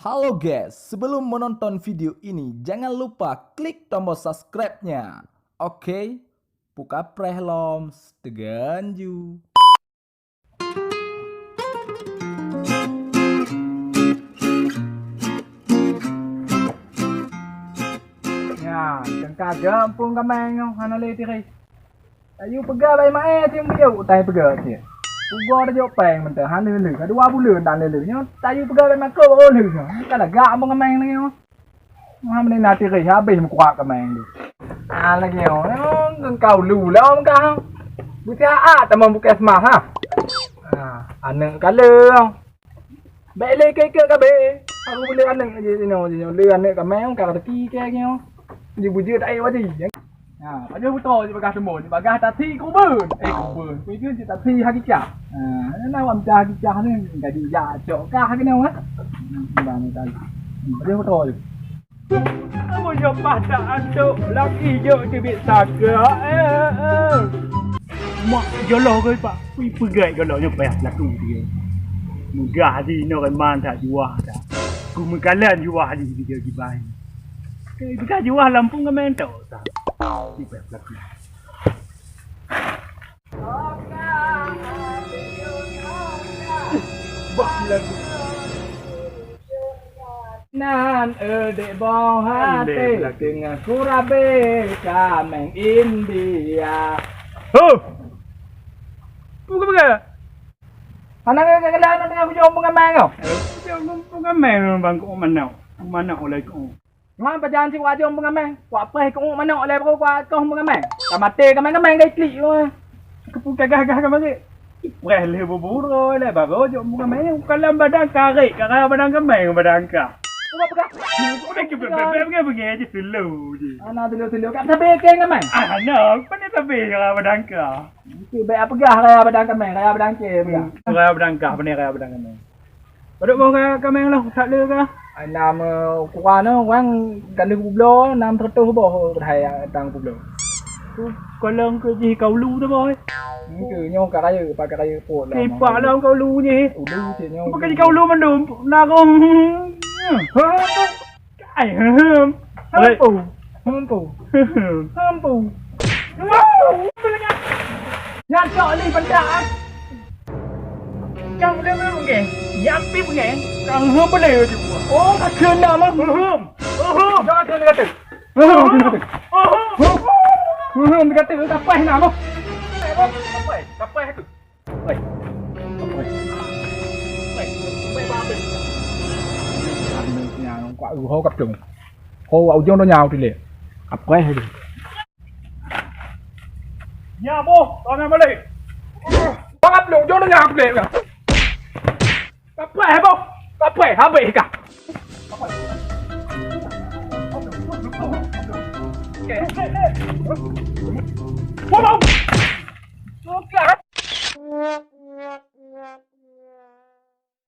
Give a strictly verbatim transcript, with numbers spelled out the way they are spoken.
Halo guys, sebelum menonton video ini, jangan lupa klik tombol subscribe-nya. Oke, buka preh lom, teganju. Ya, teuka gampông kameng nyoe hana lé tirih. Tayue peugah bak maé tieng biyeu utai peugah cit. Ugoe tajok péng mantong hana lé, ka dua buleuen tan lé nyoe tayue peugah bak makro baru lé nyoe. Ka lagak gampông kameng lagèe nyoe. Meunan na tirih habéh meukuak kameng tu. Ah, lagèe nyoe, nyoe keu kau lu lom kah. Beusiat tamong puskesmas ha. Ah, aneuk kaleueng. Bèk lé keu-keu kabéh. Aku boleh aneuk je sinoe je nyoe. Lé aneuk kameng ka rezeki keu nyoe. Ji bujeuet air wadi. Ha, pajoh beutôi ji bagah teumbon, ji bagah tasi kubeuen. Eh, kubeuen. Kubeuen ji tasi hakikah. Ha, na awak mita hakikah ni, jadi jak cok kah keunoe, eh. Bang tadi. Hmm, pajoh beutôi. Kamu nyoe pah tak antuk, laki jok teubiet saka. Eh, eh. Mak joloh keu pak. Kui peugah joloh nyoe payah laku dia. Meugah di inoe kan man tak juah tak. Ku meukalan juah di dia gibai. Kui peugah juah lampung kan main tok tak. Kui payah laku. Bah lagu. Nan, eh, dek boh hati. Dek, teungoh kurabe kameng India. Ho! Buka, buka. Hana ka keulan teungoh kujok peungameng kau. Eh, kujok peungameng bang kau manok. Manok oleh kau. Ngon pajan si wajong peungameng. Wak preh keu manok lé baru kuat kong peungameng. Ka maté kameng-kameng ka iklik. Keupeue gagah-gagah ka maté. Preh lé buburu lé baru jok peungameng. Kalam badan karek, kara badan kameng badan ka. Udah peugah. Udah ke bebek bebek bebek je slow je. Ana slow slow. Kat sabe ke kameng. Ah, no. Pandai sabe kara badan ka. Itu baik apa gah raya badan kameng, raya badan ke peugah. Raya badan ka, pandai raya badan kameng. Padub boh ka kameng lah, that le ka. Ai nam, eh, ukuran tu, urang ganeuk peubloe enam ratus boh padahai tang peubloe. Tu kalon keu jih kaulu tu boh. Engke nyoe ka rayeuk, pat ka rayeuk pot lah. Kipak lah kaulu jih. Ulu cit nyoe. Bukan jih kaulu mandum, narong. Ai, hem. Oi. Hampu. Hampu. Hampu. Wow. Nyan cok lih pendak. Yang boleh main pengen. Yang pi pengen. Kang hem boleh je. Oh, ka kena mah. Hem. Hem. Jangan kena kata. Hem. Hem. Hem, kata kapai nak mah. Kapai, kapai tu. Oi. Oi. Oi. Oi, babeh. Anu nya kuat ho kap cung. Ho wa ujong donya tu le. Kapai tu. Nya boh, tangan balik. Bang Abdul, ujong donya tu le. Kapai boh. Kapai habis kah. Wow.